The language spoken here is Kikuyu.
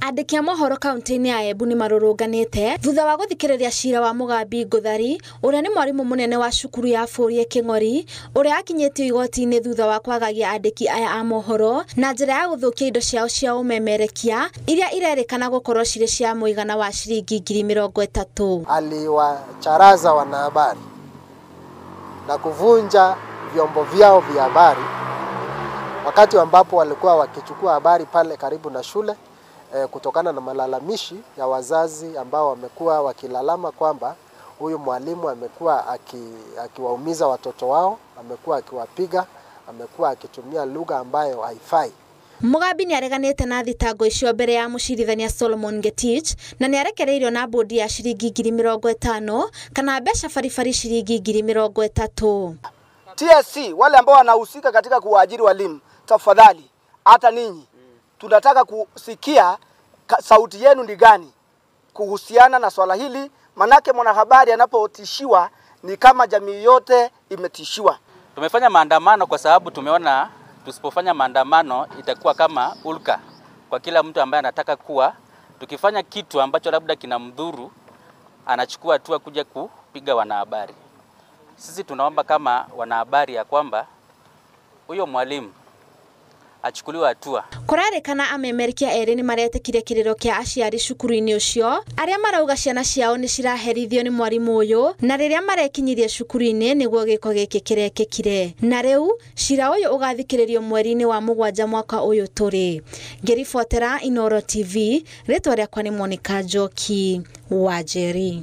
Andĩki a mohoro kaunti-inĩ ya Embu nĩ marũrũnganĩte thutha wa gũthikĩrĩria cira wa Mugambi Nguthari ũrĩa nĩ mwarimũ mũnene wa cukuru ya Bũrũri Kĩng'ori ũrĩa akinyĩtio igoti-inĩ thutha wa kwagagia andĩki aya a mohoro na njĩra ya gũthũkia indo ciao cia ũmemerekia iria irerĩkana gũkorwo cirĩ cia mũigana wa ciringi 30,000. Aliwacharaza wanahabari na kuvunja vyombo vyao vya habari wakati ambapo walikuwa wakichukua habari pale karibu na shule, kutokana na malalamishi ya wazazi ambao wamekuwa wakilalama kwamba huyu mwalimu amekuwa akiwaumiza watoto wao, amekuwa akiwapiga, amekuwa akitumia lugha ambayo haifai. Mugambi nĩ areganĩte na thitango icio mbere ya mũcirithania Solomon Ngetich na nĩ arekereirio na bodi ya ciringi 50,000 kana mbeca baribari ciringi 30,000. TSC wale ambao wanahusika katika kuwaajiri walimu, tafadhali hata ninyi tunataka kusikia sauti yenu ni gani kuhusiana na swala hili, manake mwanahabari anapotishiwa ni kama jamii yote imetishiwa. Tumefanya maandamano kwa sababu tumeona tusipofanya maandamano itakuwa kama ulka kwa kila mtu ambaye anataka kuwa. Tukifanya kitu ambacho labda kinamdhuru, anachukua hatua kuja kupiga wanahabari. Sisi tunaomba kama wanahabari ya kwamba huyo mwalimu achukuliwe hatua. Kũrerĩkana amemerekia erĩ nĩ maretĩkirie kĩrĩro kĩa aciari cukuru-inĩ ũcio arĩa marauga ciana ciao nĩ ciraherithio nĩ mwarimũ ũyũ na rĩrĩa marekinyirie cukuru-inĩ nĩguo gĩko gĩkĩ kĩrekĩkire. Na rĩu cira ũyũ ũgathikĩrĩrio mweri-inĩ wa 7 mwaka ũyũ tũrĩ. Ngĩribotera Inooro TV, rĩtwa rĩakwa nĩ Monica Njoki wa Njeri.